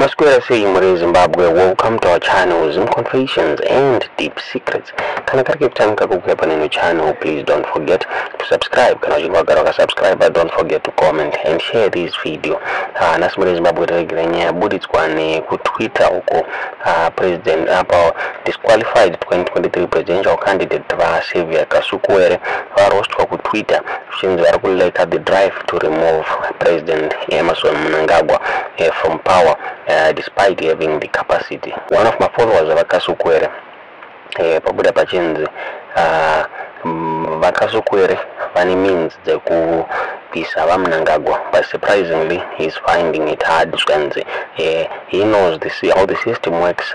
Maswera sei muri Zimbabwe? Welcome to our channel, Zim Confessions and Deep Secrets. Kana kari kekutanga kukuya paneno channel, please don't forget to subscribe. Kana uchinge wagara wakasubscribe, don't forget to comment and share this video. Nhasi muri Zimbabwe taregera nyaya yaburitswa nekuTwitter uko president apa disqualified 2023 presidential candidate vaSaviour Kasukuwere varostwa kuTwitter zvichinzi vari kulacka the drive to remove President Emmerson Mnangagwa from power despite having the capacity. One of my followers vaKasukuwere pabuda pachinzi vaKasukuwere vane means dzekubvisa vaMnangagwa, but surprisingly he is finding it hard. Zvikanzi he knows how the system works.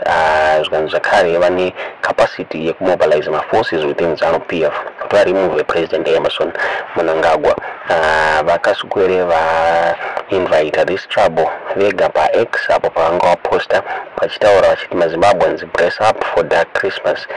Zvikanzi zvakare vane capacity yekumobilize maforces within ZANU PF kuti varemove President Emmerson Mnangagwa. VaKasukuwere vainvita this trouble vega paX apo pavanga vaposta vachitaura vachiti, "MaZimbabweans, brace up for dark Christmas."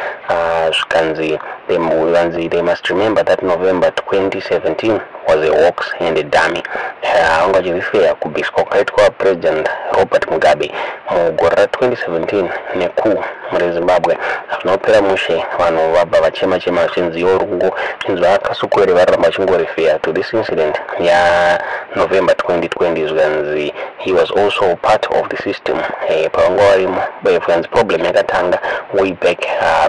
Zvikanzi vanzi they must remember that November 2017 was a hoax and a dummy. Vanga vachirefer kubviswa kwakaitwa President Robert Mugabe mugore ra2017 necoup. Muri Zimbabwe hazvina kupera mushe, vanhu vabva vachema chema vachinzi iwo rungo chinzi vaKasukuwere varamba vachingorefer to this incident yaNovember 2020. Zvikanzi he was also part of the system pavanga varimo. Zvikanzi problem yakatanga way back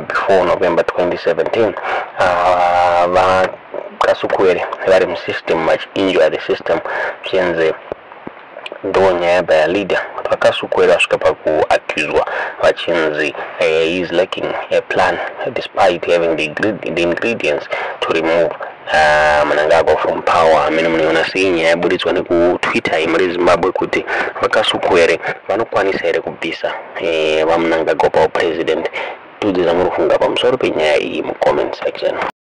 before November 2017, vaKasukuwere vari musystem vachienjoy the system. Zvichinzi ndo nyaya yabva yaleader kuti vaKasukuwere vasvika pakuaccuswa vachinzi he is lacking a plan despite having the ingredients to remove Mnangagwa from power. Amene munoiona sei nyaya yaburitswa nekuTwitter imuri Zimbabwe kuti vaKasukuwere vanokwanisa here kubvisa vaMnangagwa paupresident? Tiudze zvamuri kufunga pamusoro penyaya iyi mucomment section.